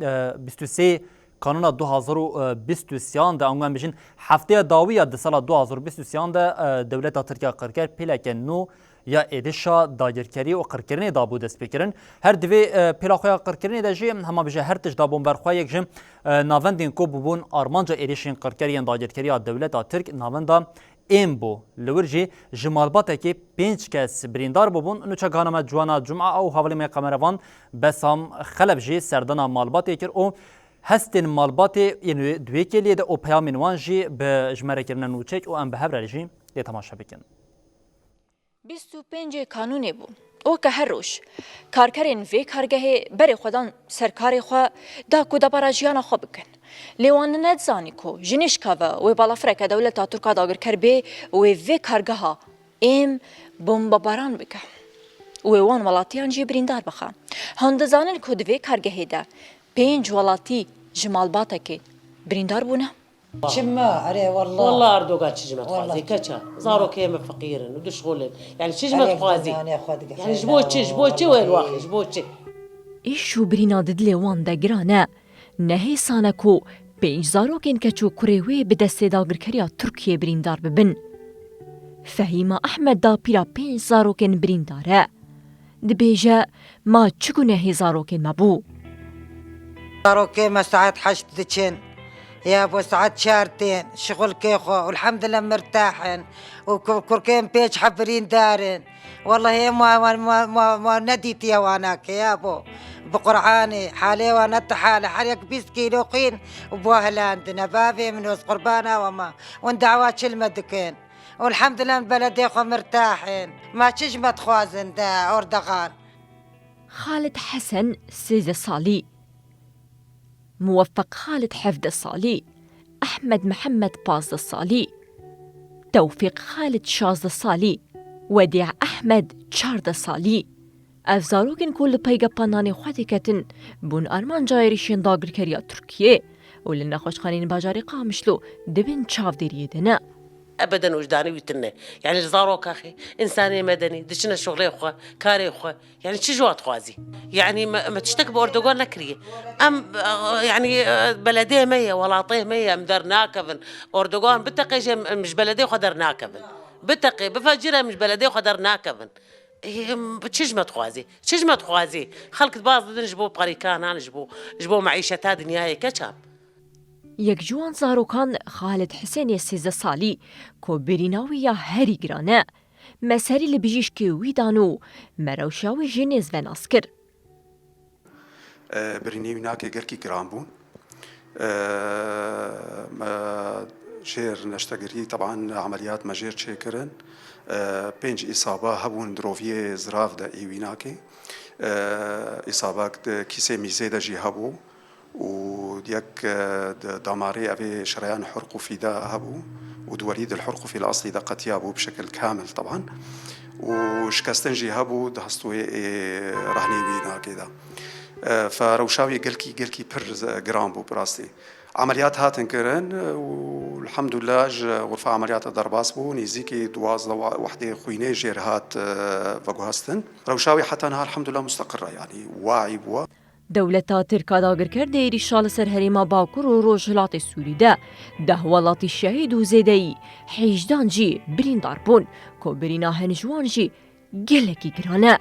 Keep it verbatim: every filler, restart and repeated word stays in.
e, bîst û sê Kanûna du hazar û bîst û sêyan de, ango em bijin hefteya dawî ya di sala du hazar û bîst û sêyan de, e, dewleta Tirk ya qirker pêleke nû ya êrişa dagirkerî û qirkirinê dabû destpêkirin. Her di vê, e, pêla xwe ya qirkirinê de jî hema bije her tişt dabûn ber xwe, yek ji, e, navendên ku bûbûn armanca êrişên qirker yên dagirkerî ya dewleta Tirk navenda êm bû. Li wir jî ji malbatekê pênc kes birîndar bûbûn. Nûçe gihana me Ciwana Cuma û hevalê me kamerevan Besam Xelef jî serdana malbatê kir û hestên malbatê yên wê di wê kêliyê de û peyamên wan jî bi ji me re kirine nûçek û em bi hev re jî lê temaşe bikin. Bîst û pêncê Kanûnê bû. Weke her roj, karkerên vê kargehê berê xwe dan ser karê xwe da ku debara jiyana xwe bikin. Lê wan nedizanî ku ji nişka ve wê balafireke dewleta Tirk a dagirker bê wê vê kargeha êm bombebaran bike. Wê wan welatiyan jî birîndar bixe. Hûn dizanin ku di vê kargehê de pênc welatî ji malbatekê birîndar bûne? Çima? Erê, wallah. Wallah Erdogan çi ji me dixwazî, Wallah. Keça. Zarokê me feqîr in û dişxulin. Yani çi ji me Erê, dixwazî? Dane xwe dike Yani ji bo çi, ji bo çi wê Wallahî. Ji bo çi? Îş û birîna di dilê wan de giran e. Nehêsan e ku pênc zarokên keç û kurê wê bi destê dagirkeriya Tirkiyê birîndar bibin. Fehîma Ehmed dapîra pênc zarokên birîndar e. Dibêje, ma çi gunehê zarokên me bû? Zarokê me saet heşt diçin. Ya bo saet çar tên, şixulkê xwe, elhamdülillah mirtah in. Û ku-, kurkên pênc heb birîndar in. Wellahî ma, ma, ma, ma, ma nedîtiye wanakê ya bo. Bi Qur'anê, halê wan ne ti hal e. Her yek bîst kîlo xwîn û bo hilandine. Bavê min, ez qurbana we me. Hûn dawa çi li me dikin? Elhamdülillah, beledê xwe mirtah in. Ma çi ji me dixwazin de Erdogan? Xalid Hesen, sêzdeh salî. Muweffeq Xalid, hevdeh salî. Ehmed Mihemed, pazdeh salî. Tewfîq Xalid, şazdeh salî. Wedî Ehmed, çardeh salî. Ev zarokên ku li peygepananê xwe diketin, bûn armanca êrişên dagirkeriya Tirkiyê û li nexweşxaneyên bajarê Qamişlo di bin çavdêriyê de ne. Ebeden wijdanê wî tune. Yani li zaroka xê, însanê medenî, diçine şuxlê xwe, karê xwe. Yani çi ji wan dixwazî? Yani me, me tiştek bi Erdogan nekiriye. Em, e, yani, e, beledê me ye, welatê me ye, em dernakevin. Erdogan biteqe jî em, em ji beledê xwe dernakevin. Biteqe, bifecire em ji beledê xwe dernakevin. Ê, em, çi ji me dixwazî? Çi ji me dixwazî? Xelk dibaz didin ji bo parîkanan, ji bo, ji bo meîşeta dinyayê, keça. Yek ji wan zarokan Xalid Hisênê, sêzdeh salî, ku birîna wî ya herî giran e. Me serî li bijîşkê wî dan û me rewşa wî jî nêz ve nas kir. E, birînê wî nakê gelkî giran bûn. E, me jêr neştegirî, teban emeliyat me jêr çêkirin. E, pênc îsaba hebûn, diroviyê zirav de ê wî nakê. E, îsabak di kîsê mîzê de jî hebû. û yek, e, di damarê evê şereyan hurq û fîda hebû û di werî di hurq û fîl eslî de qetiya bû bi şekil kamil teban û şikestin jî hebû di hestûyê ê rehnê wî nakê de. E, fe rewşa wî gelkî, gelkî pir z-, giran bû bi rastî. Emeliyat hatin kirin û elhamdulillah ji xurfa emeliyata derbas bû. Nêzîkî duwazdeh wa-, wehdê xwînê jêr hat, e, veguhestin. Rewşa wî heta niha elhamdulillah musteqir e, yanî waî bû. Dewleta Tirk a dagirker di êrîşa li ser herêma Bakur û Rojhilatê Sûrî de deh welatî şehîd û zêdeyî hêjdan jî birîndar bûn, ku birîna hin ji wan jî gelekî giran e.